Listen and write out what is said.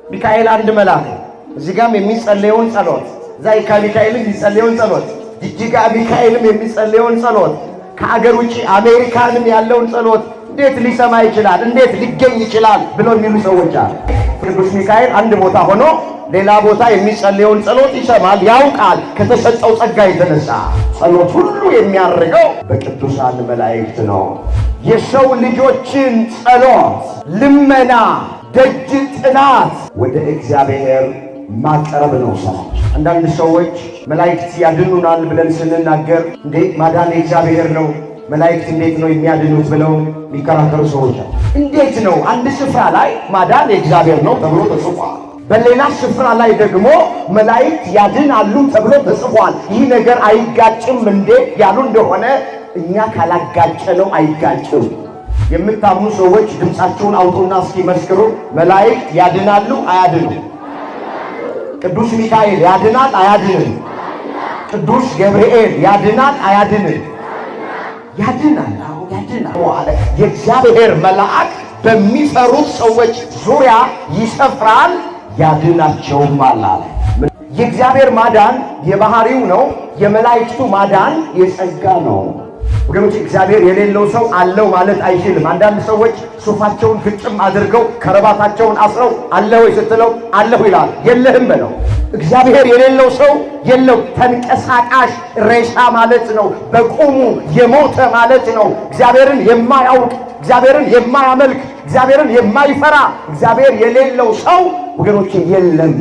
ሚካኤል አንድ መልአክ ነው። እዚህ ጋም የሚጸለየውን ጸሎት፣ እዛ የካ ሚካኤልም የሚጸለየውን ጸሎት፣ ጅጅጋ ሚካኤልም የሚጸለየውን ጸሎት፣ ከአገር ውጭ አሜሪካንም ያለውን ጸሎት እንዴት ሊሰማ ይችላል? እንዴት ሊገኝ ይችላል? ብለው የሚሉ ሰዎች አሉ። ቅዱስ ሚካኤል አንድ ቦታ ሆኖ ሌላ ቦታ የሚጸለየውን ጸሎት ይሰማል፣ ያውቃል። ከተሰጠው ጸጋ የተነሳ ጸሎት ሁሉ የሚያርገው በቅዱሳን መላእክት ነው። የሰው ልጆችን ጸሎት፣ ልመና፣ ደጅ ጥናት ወደ እግዚአብሔር ማቅረብ ነው ስራቸው። አንዳንድ ሰዎች መላእክት ያድኑናል ብለን ስንናገር እንዴ ማዳን የእግዚአብሔር ነው፣ መላእክት እንዴት ነው የሚያድኑት ብለው የሚከራከሩ ሰዎች አሉ። እንዴት ነው? አንድ ስፍራ ላይ ማዳን የእግዚአብሔር ነው ተብሎ ተጽፏል። በሌላ ስፍራ ላይ ደግሞ መላእክት ያድናሉ ተብሎ ተጽፏል። ይህ ነገር አይጋጭም እንዴ ያሉ እንደሆነ እኛ ካላጋጨነው አይጋጭም። የምታምኑ ሰዎች ድምፃቸውን አውጡና እስኪ መስክሩ። መላእክት ያድናሉ አያድኑ? ቅዱስ ሚካኤል ያድናል አያድንም? ቅዱስ ገብርኤል ያድናል አያድንም? ያድናል። አዎ ያድናል። አለ የእግዚአብሔር መልአክ በሚፈሩት ሰዎች ዙሪያ ይሰፍራል ያድናቸውማል አለ። የእግዚአብሔር ማዳን የባህሪው ነው። የመላእክቱ ማዳን የጸጋ ነው። ወገኖች እግዚአብሔር የሌለው ሰው አለው ማለት አይችልም። አንዳንድ ሰዎች ሱፋቸውን ግጥም አድርገው ከረባታቸውን አስረው አለ ወይ ስትለው አለሁ ይላል። የለህም በለው። እግዚአብሔር የሌለው ሰው የለው። ተንቀሳቃሽ ሬሳ ማለት ነው። በቁሙ የሞተ ማለት ነው። እግዚአብሔርን የማያውቅ፣ እግዚአብሔርን የማያመልክ፣ እግዚአብሔርን የማይፈራ፣ እግዚአብሔር የሌለው ሰው ወገኖቼ የለም።